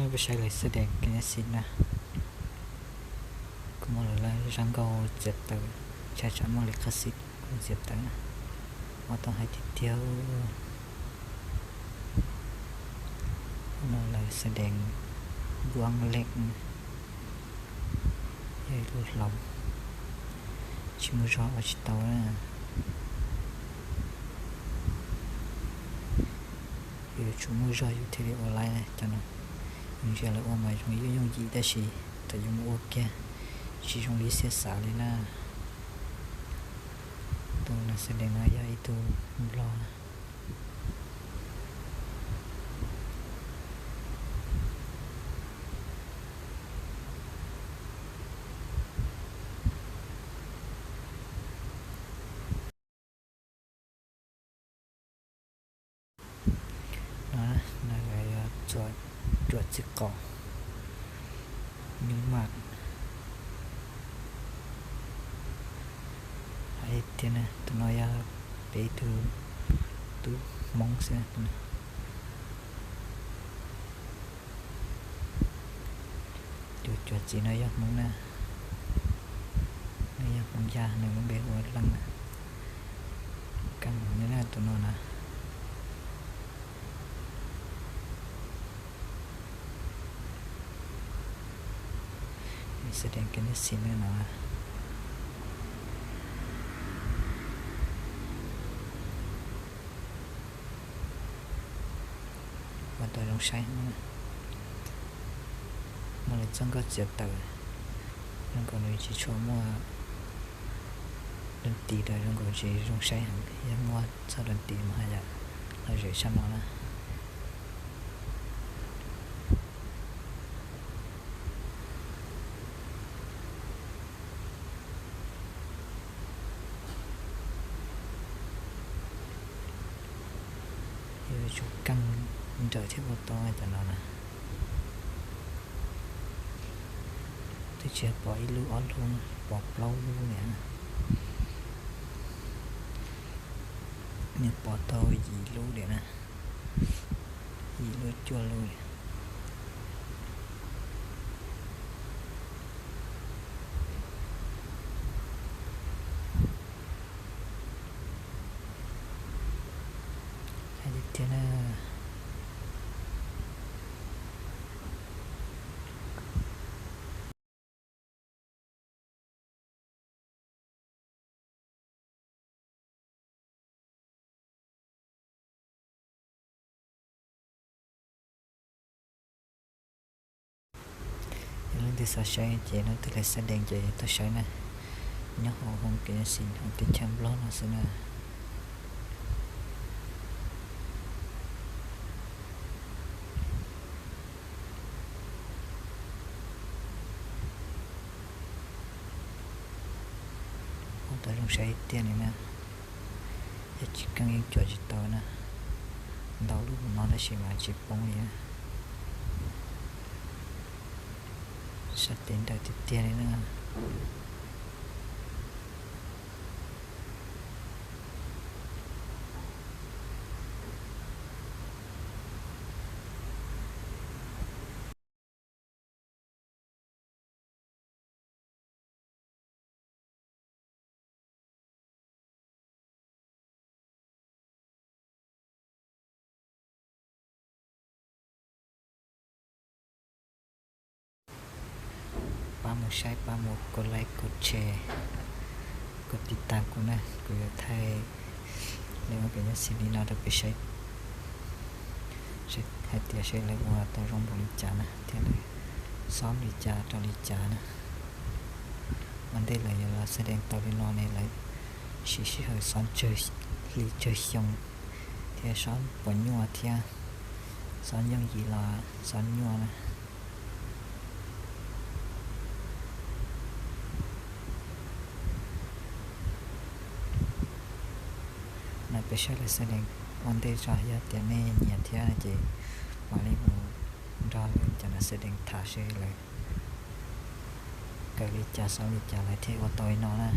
Peb saib lawv xab dees kev nyab xim na, kuj muaj lawv zaj nkauj txiav tawm, ntshai tsam muaj li qhab xib txiav tawm na, muaj tau hais tiag tiag. No lawv xab dees npuab leej, yog ib lub hlau, tsis muaj zog ua tsis tau na. Yuav tsum muaj zog yus thiaj li ua laib na cov no. Yus ntsia lawv ua mas zoo yooj yooj yim tab sis thaum yus mus ua kiag tsis zoo li xiab xav li na. Tus nas xab dees no yog ib tug nplog. No, no yog txuas cuam txiv qaub nyuj maj. Hais tias tus no yog peb ib tug tub Hmoob xwb. Tus cuam txiv no yog Hmoob na, nws yog Hmoob Yaj, nws lub npe hu ua Leej na. Kaj mus li na tus no na. Xab dees kev nyab xim na no. Ua tau zoo saib heev. Muaj lawv txoj nkauj txiav tawm, zoo nkaus nws tsis tshua muaj dab tsi lawm, zoo nkaus tsis zoo saib heev. Yog muaj txoj dab tsi mas haj yam lom zem sab no na. Yuav tsum keej nrawm thiaj ua tau cov no na. Twb tsis pom ib lub ob lub, pom plaub lub li na. Nws pom tau yim lub li na, yim lub cuaj lub li. Hais tiag tiag na. Yog leej twg xav saib ces leej twg lawv xab dees ces tuaj saib na. Nyob hauv hoo kev nyab xim hauv teb chaws Nplog no xwb na. Ua tau zoo saib tiag li na. Yog tsis keej yeej cuam tsis tau na. Ntau lub mus no tab sis mas tsis poob li na. Sab tes nrawm tiag tiag li na. Pab mus saib, pab mus kov like, kov share, kov tiv tas kuv na, kuv yuav thaij li ua kev nyab xim li no rau peb saib, hais tias saib lawv ua tau zoo npaum li cas na thiab lawv xob li cas rau li cas na. Ua ntej lawv yuav los xab dees tau li no ne lawv siv sij hawm xob tsawg hli tsawg xyoo thiab xob puas nyuaj thiab, xob yooj yim los xob nyuaj na. No peb saib lawv xab dees ua ntej tso, yog tias nej nyiam thiab no ces mam li mus nrog lawv cov no xab dees tham seb lawv kawm li cas xob li cas lawv thiaj ua tau li no na.